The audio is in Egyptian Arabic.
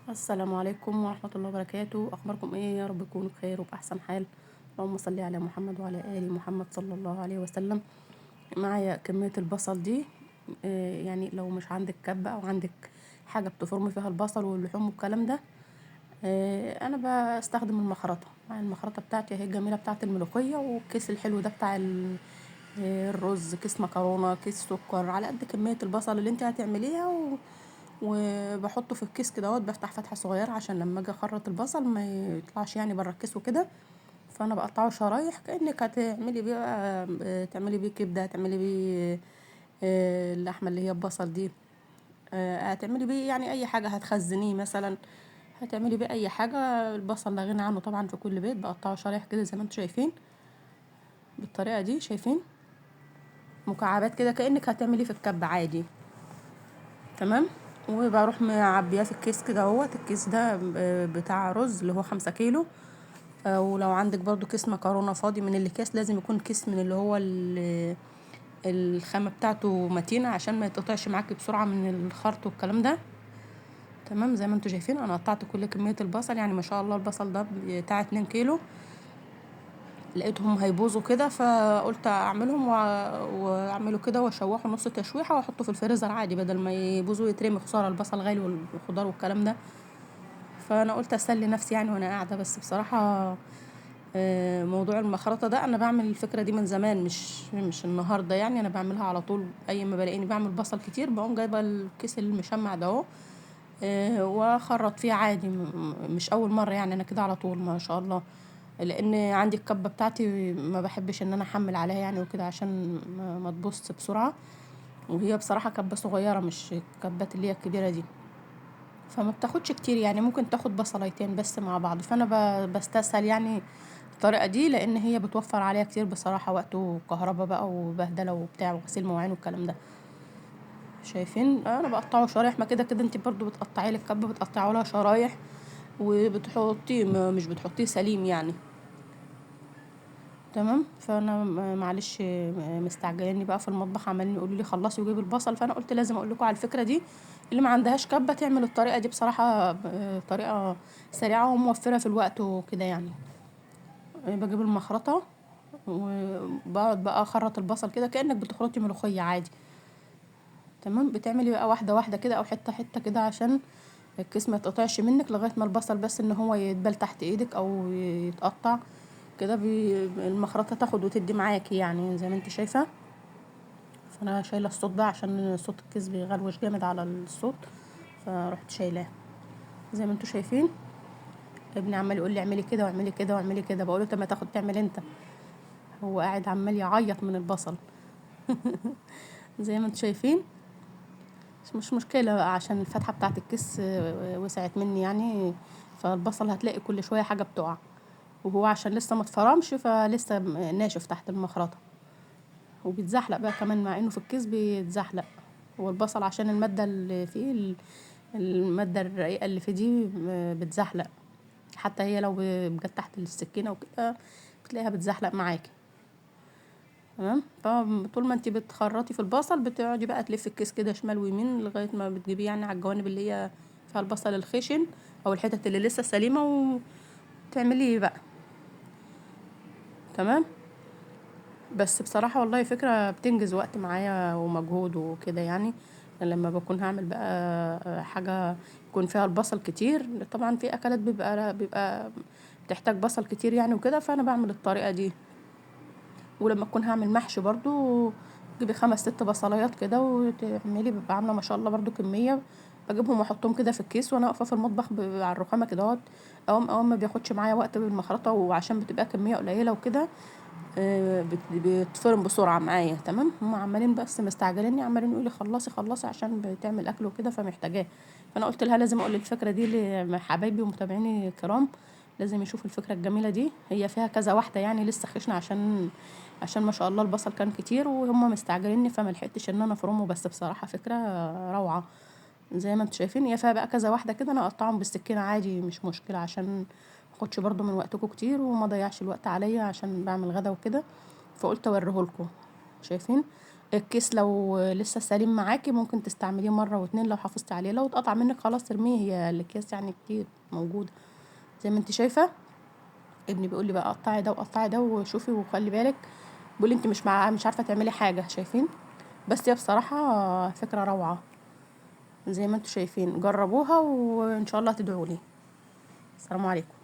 السلام عليكم ورحمة الله وبركاته. أخباركم إيه؟ يا رب تكونوا بخير وبأحسن حال. اللهم صل على محمد وعلى آل محمد صلى الله عليه وسلم. معايا كمية البصل دي، يعني لو مش عندك كبة أو عندك حاجة بتفرمي فيها البصل واللحوم والكلام ده، أنا بستخدم المخرطة. المخرطة بتاعتي اهي الجميلة بتاعت الملوخية، والكيس الحلو ده بتاع الرز، كيس مكرونة، كيس سكر، على قد كمية البصل اللي انت هتعمليها، وبحطه في الكيس كده اهوت. بفتح فتحة صغيرة عشان لما اجي اخرط البصل ما يطلعش يعني بره الكيس وكده. فانا بقطعه شرايح كأنك هتعملي بيه بقى، تعملي بيه كبدة، هتعملي بيه اللحمة اللي هي البصل دي، هتعملي بيه يعني اي حاجة، هتخزنيه مثلا، هتعملي بيه اي حاجة. البصل لا غنى عنه طبعا في كل بيت. بقطعه شرايح كده زي ما انتم شايفين بالطريقة دي، شايفين مكعبات كده كأنك هتعمليه في الكبة عادي، تمام. وبروح معبياه في الكيس كده اهوت. الكيس ده بتاع رز اللي هو 5 كيلو، ولو عندك برضو كيس مكرونة فاضي من الاكياس، لازم يكون كيس من اللي هو الخامة بتاعته متينة عشان ما يتقطعش معاكي بسرعة من الخرط والكلام ده، تمام. زي ما انتم شايفين انا قطعت كل كمية البصل، يعني ما شاء الله البصل ده بتاع 2 كيلو، لقيتهم هيبوظوا كده فقلت اعملهم واعمله كده واشوحه نص تشويحه واحطه في الفريزر عادي، بدل ما يبوظوا ويترمي، خسارة البصل غالي والخضار والكلام ده. فانا قلت اسلي نفسي يعني وانا قاعدة. بس بصراحة، موضوع المخرطه ده انا بعمل الفكرة دي من زمان، مش النهارده يعني، انا بعملها على طول. اي ما بلاقيني بعمل بصل كتير بقوم جايبه الكيس المشمع ده اهو، واخرط فيه عادي، مش اول مرة يعني، انا كده على طول ما شاء الله. لان عندي الكبه بتاعتي ما بحبش ان انا احمل عليها يعني وكده عشان ما تبص بسرعة، وهي بصراحة كبه صغيرة مش الكبات اللي هي الكبيرة دي، فما بتاخدش كتير يعني، ممكن تاخد بصليتين بس مع بعض. فانا بستسهل يعني الطريقة دي لان هي بتوفر عليها كتير بصراحة وقت وكهرباء بقى وبهدله وبتاع وغسيل مواعين والكلام ده. شايفين انا بقطعه شرايح، ما كده كده انت برضو بتقطعي لك كبه، بتقطعي لها شرايح وبتحطيه، مش بتحطيه سليم يعني، تمام. فانا معلش مستعجلاني بقى في المطبخ، عمالين يقولوا لي خلصي وجيبي البصل، فانا قلت لازم اقول لكم على الفكرة دي. اللي ما عندهاش كبه تعمل الطريقة دي، بصراحة طريقه سريعة وموفره في الوقت وكده يعني. بجيب المخرطه وبقعد بقى اخرط البصل كده كانك بتخرطي ملوخية عادي، تمام. بتعملي بقى واحدة واحدة كده او حتة حتة كده عشان الكيس ما يتقطعش منك، لغاية ما البصل بس ان هو يتبل تحت ايدك او يتقطع كده، المخرطه تاخد وتدي معاكي يعني زي ما انت شايفه. فانا شايله الصوت ده عشان صوت الكيس بيغلوش جامد على الصوت، فرحت شايلاه زي ما انتوا شايفين. ابني عمال يقول لي اعملي كده واعملي كده واعملي كده، بقول له طب ما تاخد تعمل انت، هو قاعد عمال يعيط من البصل. زي ما انتوا شايفين. بس مش مشكلة بقى عشان الفتحة بتاعت الكيس وسعت مني يعني، فالبصل هتلاقي كل شوية حاجة بتقع، وهو عشان لسه ما اتفرمش فلسه ناشف تحت المخرطة، وبيتزحلق بقى كمان مع انه في الكيس بيتزحلق. هو البصل عشان المادة اللي فيه المادة الرقيقة اللي فيه دي بتزحلق، حتى هي لو جت تحت السكينة وكده بتلاقيها بتزحلق معاكي، تمام. فطول ما انتي بتخرطي في البصل بتقعدي بقى تلفي الكيس كده شمال ويمين لغاية ما بتجيبيه يعني على الجوانب اللي هي فيها البصل الخشن او الحتت اللي لسه سليمة، وتعمليه بقى، تمام. بس بصراحة والله فكرة بتنجز وقت معايا ومجهود وكده يعني. لما بكون هعمل بقى حاجة يكون فيها البصل كتير، طبعا في اكلات بيبقى بتحتاج بصل كتير يعني وكده، فانا بعمل الطريقة دي. ولما اكون هعمل محشي برضو تجيبي 5 6 بصلايات كده وتعملي، بيبقى عامله ما شاء الله برضو كمية، بجيبهم واحطهم كده في الكيس وانا واقفة في المطبخ على الرخامه كده اهوت. اوام ما بياخدش معايا وقت بالمخرطه، وعشان بتبقى كمية قليله وكده، بتفرم بسرعة معايا، تمام. هم عمالين بس مستعجليني، عمالين يقولوا لي خلصي خلصي عشان بتعمل اكل وكده فمحتاجاه. فانا قلت لها لازم اقول الفكرة دي لحبايبي ومتابعيني الكرام، لازم يشوفوا الفكرة الجميلة دي. هي فيها كذا واحدة يعني لسه خشنه عشان ما شاء الله البصل كان كتير وهم مستعجليني فما لحقتش ان انا افرمه، بس بصراحة فكرة روعه زي ما انتم شايفين. هي فيها بقى كذا واحدة كده، انا اقطعهم بالسكينة عادي مش مشكلة عشان ما اخدش برضو من وقتكم كتير وما اضيعش الوقت عليا عشان بعمل غدا وكده، فقلت اوريهولكم. شايفين الكيس لو لسه سليم معاكي ممكن تستعمليه مرة واتنين لو حافظتي عليه، لو اتقطع منك خلاص ارميه، هي الاكياس يعني كتير موجودة زي ما انت شايفه. ابني بيقول لي بقى قطعي ده وقطعي ده وشوفي وخلي بالك، بيقول لي انت مش عارفه تعملي حاجة، شايفين؟ بس هي بصراحة فكرة روعه زي ما انتم شايفين، جربوها وان شاء الله تدعوا لي. السلام عليكم.